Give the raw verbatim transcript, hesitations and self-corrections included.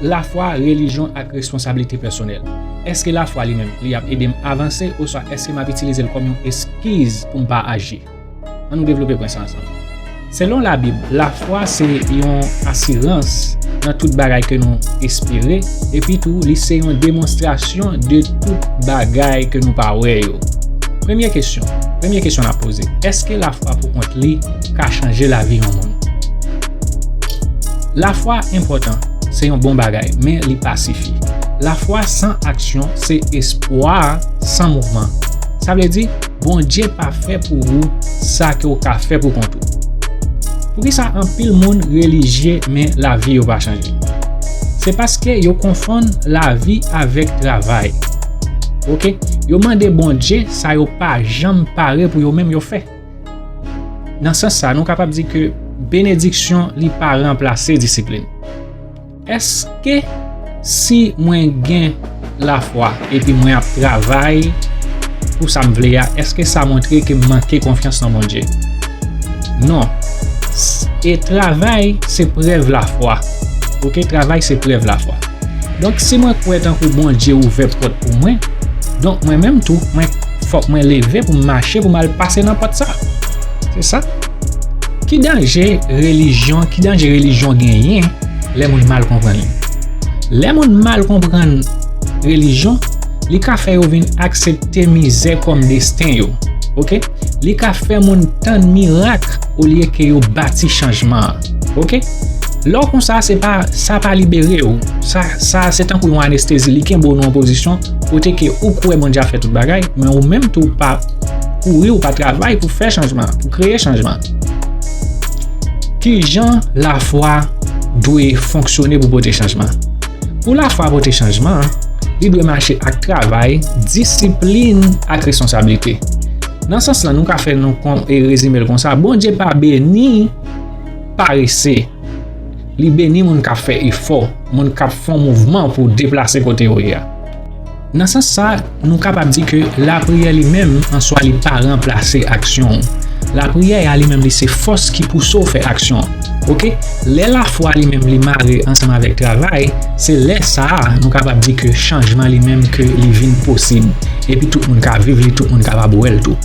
lafwa, relijyon ak responsablite pèsonèl? Èske lafwa li menm, li ap ede m avanse, oswa èske m ap itilize l kòm yon eskiz pou m pa aji? Ann nou devlope pwen sa ansanm. Selon Labib, lafwa se yon asirans nan tout bagay ke nou espere, epi tou li se yon demonstrasyon de tout bagay ke nou pa wè yo. Premye kesyon, premye kesyon n ap poze, èske lafwa pou kont li ka chanje lavi yon moun? Lafwa enpòtan, se yon bon bagay, men li pa sifi. Lafwa san aksyon se espwa san mouvman. Sa vle di, Bondye pa fè pou ou sa ke w ka fè pou kont ou. Poukisa anpil moun relijye men lavi yo pa chanje? Se paske yo konfonn lavi avèk travay. Oke? Yo mande Bondye sa yo pa janm pare pou yo menm yo fè. Nan sans sa, nou kapab di ke benediksyon li pa ranplase disiplin. Èske si mwen gen lafwa epi mwen ap travay pou sa m vle a, èske sa montre ke m manke konfyans nan Bondye? Non. S- E travay se prèv lafwa. Oke, travay se prèv lafwa. Donk, si mwen kwè tankou Bondye ouvè pòt pou mwen, donk mwen menm tou, mwen fòk mwen leve pou m mache, pou m al pase nan pòt sa. Se sa. Ki danje relijyon, ki danje relijyon genyen lè moun mal konprann li? Lè moun mal konprann relijyon, li ka fè yo vin aksepte mizè kòm desten yo. Oke? Li ka fè moun tann mirak olye ke yo bati chanjman an. Oke? Lè w konsa, se pa, sa pa libere w. Sa, sa se tankou yon anestezi. Li kenbe w nan yon pozisyon kote ke ou kwè Bondye ap fè tout bagay, men ou menm tou ou pa kouri, ou pa travay pou fè chanjman, pou kreye chanjman. Kijan lafwa dwe fonksyone pou pote chanjman? Pou lafwa pote chanjman, li dwe mache ak travay, disiplin ak responsablite. Nan sans lan, nou ka fè nou kon, e rezime l konsa, Bondye pa beni parese. Li beni moun k ap fè efò, moun k ap fè yon mouvman pou deplase kote yo ye a. Nan sans sa, nou kapab di ke lapriyè li menm, an swa, li pa ranplase aksyon w. Lapriyè a li menm, li se fòs ki pouse w fè aksyon an. Oke? Lè lafwa li menm, li mare ansanm avèk travay, se lè sa a, nou kapab di ke chanjman li menm, ke li vin posib. Epi tout moun ka viv li, tout moun kapab wè l tou.